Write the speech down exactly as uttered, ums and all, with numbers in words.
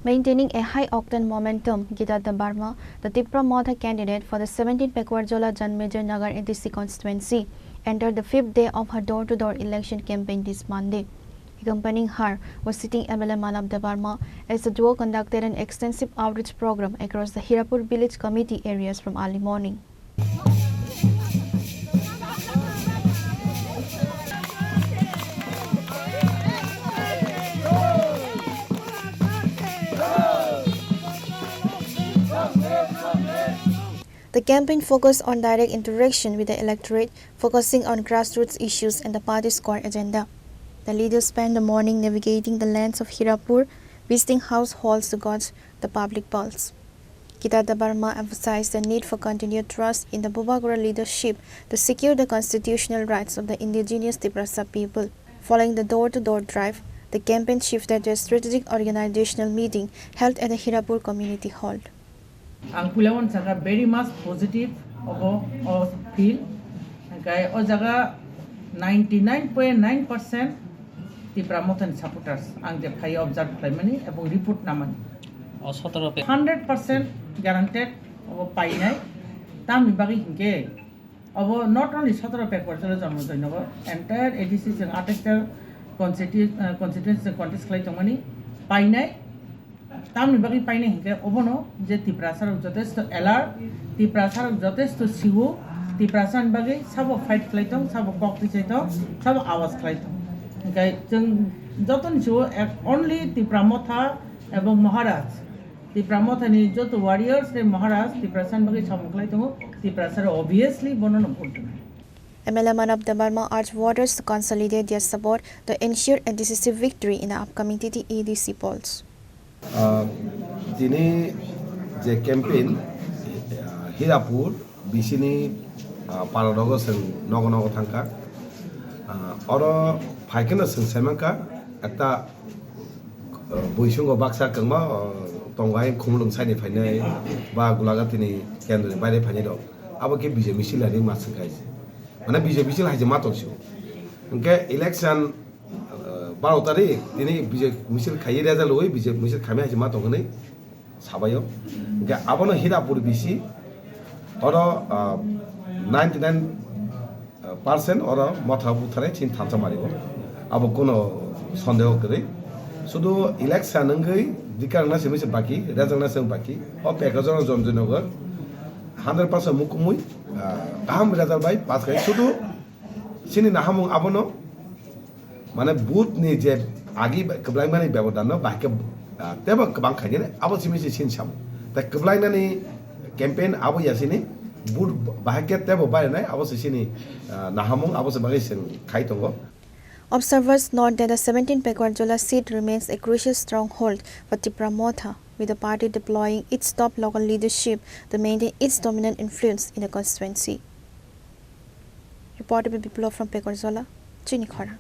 Maintaining a high-octane momentum, Gita Debbarma, the Tipra Motha candidate for the seventeenth Pakwar Jola Janmejai Nagar A D C constituency, entered the fifth day of her door-to-door election campaign this Monday. Accompanying her was sitting M L A Manav Debbarma, as the duo conducted an extensive outreach program across the Hirapur village committee areas from early morning. The campaign focused on direct interaction with the electorate, focusing on grassroots issues and the party's core agenda. The leaders spent the morning navigating the lanes of Hirapur, visiting households to gauge the public pulse. Gita Debbarma emphasized the need for continued trust in the Bubagra leadership to secure the constitutional rights of the indigenous Tiprasa people. Following the door-to-door drive, the campaign shifted to a strategic organizational meeting held at the Hirapur Community Hall. Ang puila wan saka very much positive obo o feel. Hingkai o jaga ninety nine point nine percent Tipra Mothani supporters ang je phai observe khlaimani ebong report namani. O sotoro pe- Hundred percent guaranteed obo painai. Tamni bagwi hinkhe obo not only sotoro Pakwar Jola Janmejai Nagar, entire A D C chwng atais ta constitu-, uh, constituency chwng contest khlai tongmani painai. Tamni bagwi painai hinkhe obono je Tiprasa rok jotesto alert, Tiprasa rok jotesto siwo, Tiprasa ni bagwi sabo fight khlai tong, sabo kok tisai tong, sabo awas khlai tong. Hinkhe chwng jotoni siwo ek only Tipra Motha ebong Maharaj, Tipra Mothani joto warriors tei Maharaj Tiprasa ni bagwi samung khlai tongo, Tiprasa rok obviously bono no vote rwnai. M L A Manav Debbarma urged voters to consolidate their support to ensure a decisive victory in the upcoming T T A D C polls. Ah, tini je campaign, ah, Hirapur bisini, ah, para rogo chwng nogo nogo thangkha. Ah, oro phaikhe no chwng saimankha ekta, ah, buisungo baksa kwngma, ah, tongo, ayang Khumulwng side ni phainai ba Gulagatini kendroni baire phainai rok. Abo khe B J P misil ani ma swngkha. Mane B J P misil hai se ma tong sio. Hwnkhe election, ah, baro tarik tini B J P misil khaiwi result wi B J P misil khaimai hai se ma tong hwnwi sabaio. Hwnkhe abono Hirapur bisi oro, ah, ninety nine percent oro Motha buthare chini thansa mario. Abo kono sondeho kwrwi. Sudu election wngwi dikar na simi se baki, result na simi baki. O package oro Janmejai Nagar hundred percent mukumui, ah, kaham result bai pass khai. Sudu chini nahamung abono, mane booth ni je agi kwblaimani bebodan no bahai khe, ah, tebo kwbang khainani abo simi se chini samung. Tai kwblainani campaign abo ya chini booth bahai khe tebo bainai abo se chini, ah, nahamung abo se bagwi chwng khai tongo. Observers note that the seventeenth Pakwar Jola seat remains a crucial stronghold for Tipra Motha, with the party deploying its top local leadership to maintain its dominant influence in the constituency. Reported by Biplab from Pakwar Jola, Chini Khorang.